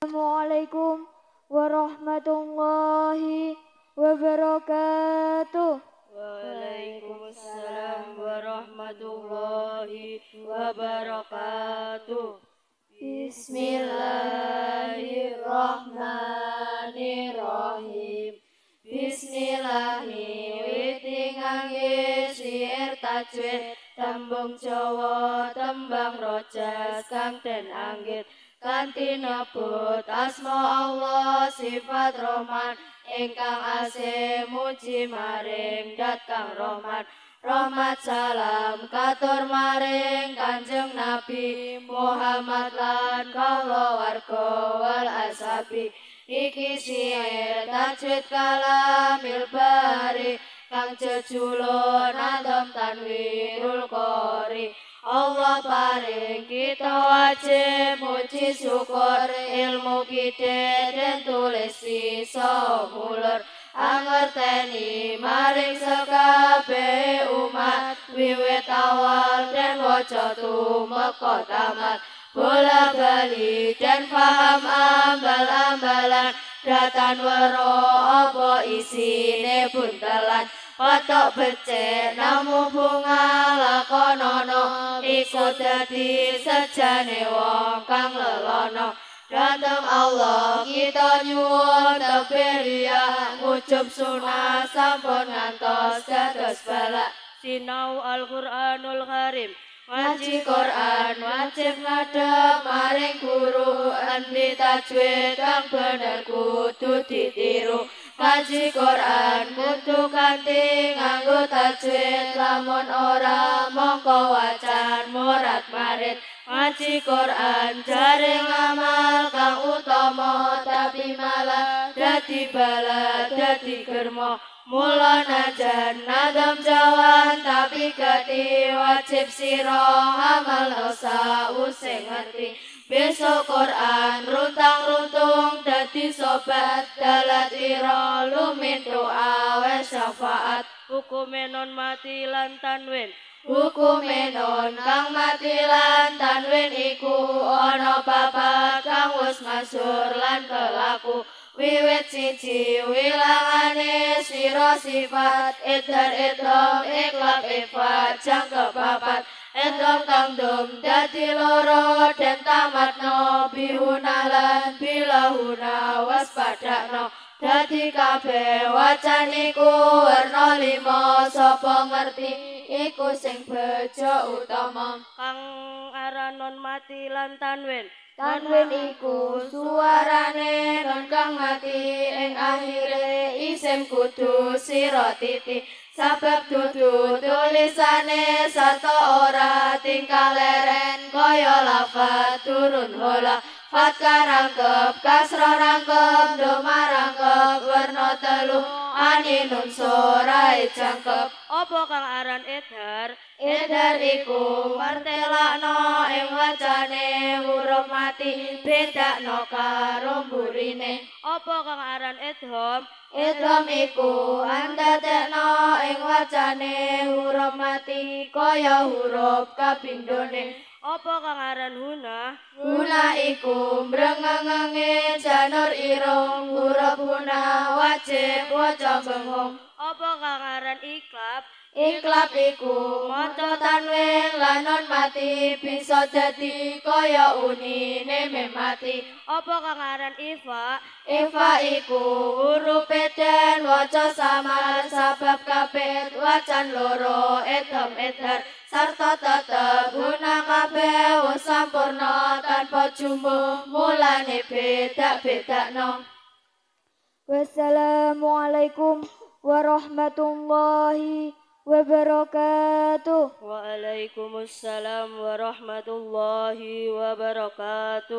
Wassalamualaikum warahmatullahi wabarakatuh. Waalaikumsalam warahmatullahi wabarakatuh. Bismillahirrahmanirrahim. Bismillahirrahmanirrahim. Ngangge syair tajwid, tembung Jawa tembang rojas kang den anggit kanthi nebut asma Allah sifat Rahman ingkang asih muji maring dat kang Rahman. Rahmat salam katur maring Kanjeng Nabi Muhammad lan kulawarga wal ashabi. Iki syair tajwid kalamil bari kang jejulun nadham tanwirul qori. Allah paring kita wajib muji syukur ilmu kita den tulis bisa mulur angerteni maring sekabeh umat wiwit awal den waca tumeka tamat bola bali dan faham ambal-ambalan datan wero apa isine buntelan patok becik namu bunga lakonono iku dadi sejane wong kang lelono. Dateng Allah kita nyuwun tebih ngucup sunah sampun ngantos dados balak. Sinau Al-Qur'anul Karim. Ngaji Quran wajib ngadep maring guru endi tajwid kang bener kudu ditiru. Ngaji Quran kudu kanthi nganggo tajwid lamun ora mongko wacan morat marit. Ngaji Quran jare ngamal kang utama tapi malah dadi bala dadi germo. Mula najan nadam jawan tapi gati wajib sira amal dosa using ngerti. Besok Quran runtang-runtung dadi sobat dalat ira lumin doa wa syafaat. Hukume non mati lan tanwin. Hukume non kang mati lan tanwin iku ana papat kang wis masyhur lan kelaku. Wiwit siji wilangane sira sifat idhar idham iklab ifat jangkep papat. Idham kang dum dadi loro den tamatno bihuna lan bilahuna waspadakno. Dadi kabeh wacan iku werna lima sapa ngerti iku sing bejo utama. Kang aran non mati lan tanwin. Tanwin iku suarane non kang mati ing akhire isim kudu sira titi sabab dudu tulisane sarta ora tingkah leren kaya lafat turun hola. Fatkah rangkep kasra rangkep doma rangkep werna telu ani nun sorai jangkep. Apa kang aran edhar? Edhar iku martelakno ing wacane huruf mati bedakno karo mburine. Apa kang aran idham? Idham iku andadekno ing wacane huruf mati kaya huruf kapindhone. Apa kang aran hunah? Hunah iku mrengenge janur irung huruf hunah wajib waca bengong. Apa kang aran iklab? Iklab iku maca tanwin lan non mati bisa dadi kaya unine mem mati. Apa kang aran ifa? Ifa iku huruf den waca samar sabab kabeh wacan loro idham idhar sarta tetep guna kabeh wis sampurna tanpa jumbo mulane beda-bedakno. Wassalamualaikum warahmatullahi wabarakatuh. Waalaikumsalam warahmatullahi wabarakatuh.